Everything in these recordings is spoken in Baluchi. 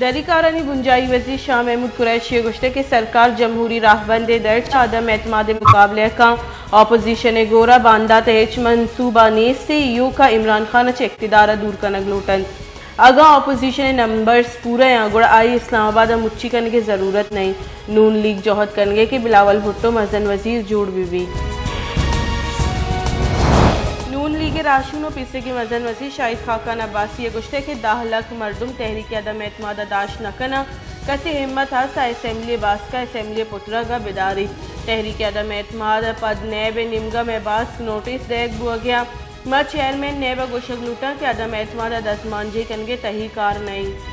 دری کارانی بنجاہی وزیر شاہ محمود قریشی ءَ گوشتگ کہ سرکار جمہوری راہبند ءِ درچ ءَ عدم اعتماد ءِ مقابلہ ءَ کن، اپوزیشن ءِ گورا باندات ءِ ہچ منصوبہ نیست، ایوک ءَ عمران خان ءَ چہ اقتدار ءَ دور کنگ لوٹ انت۔ اگاں اپوزیشن ءِ نمبرز پورہ آں گڑا آئی ءَ اسلام آباد ءَ مچی کنگ ءِ ضرورت نہ انت۔ نون لیگ جہد کنگ ءَ کہ بلاول بھٹو مزن وزیر جوڑ بہ بیت۔ نون لیگ ءِ راہشون ءُ پیسریگیں مزن وزیر شاہد خاقان عباسی ءَ گوشتگ کہ دہ لکھ مردم تحریک عدم اعتماد ءَ داشت نہ کناں، کسے ہمت ہست ءَ اسمبلی ءِ باسک ءَ اسمبلی ءِ پترگ ءَ بداریت۔ تحریک عدم اعتماد ءَ پد نیب ءِ نیمگ ءَ مئے باسک نوٹس دئیگ بوگ ءَ آں۔ ما چیئرمین نیب ءَ گوشگ لوٹاں کہ عدم اعتماد ءَ دزمانجنی کنگ ءِ تہی کار نہ انت۔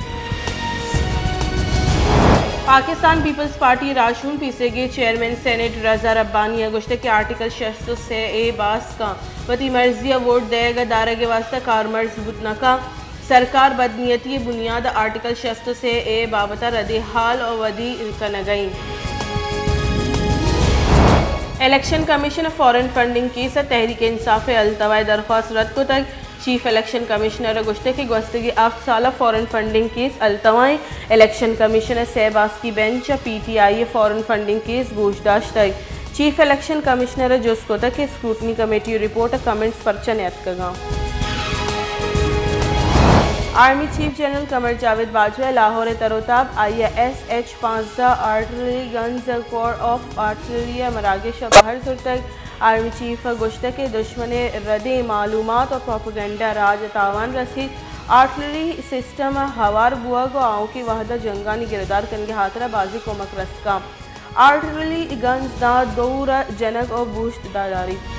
پاکستان پیپلز پارٹی ءِ راہشون پیسریگیں چیئرمین سینیٹ رضا ربانی ءَ گوشتگ کہ آرٹیکل شست ءُ سے اے باسکاں وتی مرضی ءَ ووٹ دئیگ ءُ دارگ ءِ واستہ کارمرز بوت نہ کنت۔ سرکار بدنیتی ءِ بنیاد ءَ آرٹیکل شست ءُ سے اے بابت ءَ رد ءِ حال ءَ ودی کنگ ءَ انت۔ الیکشن کمیشن ءَ فارن فنڈنگ کیس ءَ تحریک انصاف ءِ التوا ءِ درخواست رد کتگ۔ چیف الیکشن کمشنر ءَ گوشتگ کہ گوستگیں ہفت سال ءَ فارن فنڈنگ کیس التوا ایں۔ الیکشن کمیشن ءِ سئے باسکی بنچ ءَ پی ٹی آئی ءِ فارن فنڈنگ کیس گوش داشتگ۔ چیف الیکشن کمشنر ءَ جست کتگ کہ اسکروٹنی کمیٹی ءِ رپورٹ ءَ کمنٹس پرچا نیاتکگ آں۔ Army chief general Qamar Javed Bajwa ءَ لاہور ءِ تر ءُ تاب آئی ءَ ایس ایچ پانزدہ artillery guns corps of artillery ءِ مراگش ءَ بہر زرتگ۔ آرمی چیف ءَ گوشتگ کہ دشمن ءِ ردیں معلومات ءُ پروپیگنڈا ءَ راج ءَ تاوان رسیت۔ آرٹلری سسٹم ءِ ہوار بوگ ءُ آؤکیں وہد ءَ جنگانی گرودار کنگ ءِ ہاترا بازیں کمک رست کنت۔ آرٹلری گنز داں دور ءَ جنگ ءُ بوشت داریت۔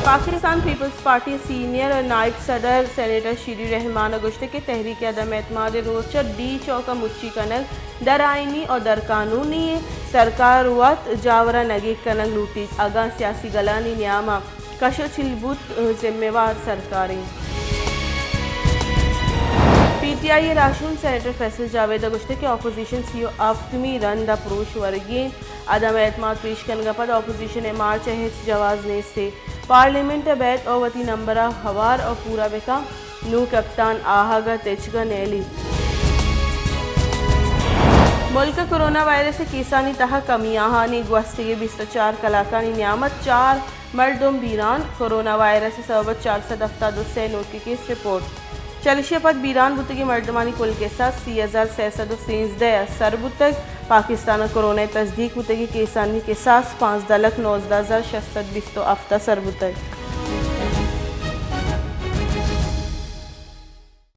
پاکستان پیپلز پارٹی ءِ سینئر نائب صدر سینیٹر شیری رحمان ءَ گوشتگ کہ تحریک عدم اعتماد ءِ روچ ءَ ڈی چوک ءَ مچی کنگ در آئینی ءُ در قانونی ایں۔ سرکار وت جاور ءَ نگیگ کنگ لوٹیت، اگاں سیاسی گلانی نیام ءَ کش ءُ چل بوت، ذمہ وار سرکار ایں۔ پی ٹی آئی ءِ راہشون سینیٹر فیصل جاوید ءَ گوشتگ کہ اپوزیشن سی ءُ ہفتمی رند ءَ پروش ورگی ایں۔ عدم اعتماد پیش کنگ ءَ پد اپوزیشن ءِ مارچ ءَ ہچ جواز نیست۔ پارلیمنٹ ءَ بئیت ءُ وتی نمبر ءَ ہوار ءُ پورا بہ کنت۔ نوں کپتان آہگ ءَ تچگ ءَ نیلیت۔ ملک ءَ کرونا وائرس ءِ کیسانی تہا کمی، آہانی گوستگیں بیست ءُ چار کلاکانی نیام ءَ چار مردم بیران۔ کرونا وائرس ءِ سبب ءَ چار سد ہفتاد ءُ سے نوکیں کیس رپورٹ۔ چریشی ءَ پد بیران بوتگیں مردمانی کل کساس سی ہزار سئے سد ءُ سیزدہ ءَ سر بوتگ۔ پاکستان ءَ کرونا ءِ تصدیق بوتگیں کیسانی کساس پانزدہ لکھ نوزدہ ہزار شش سد بیست ءُ ہفت ءَ سر بوتگ۔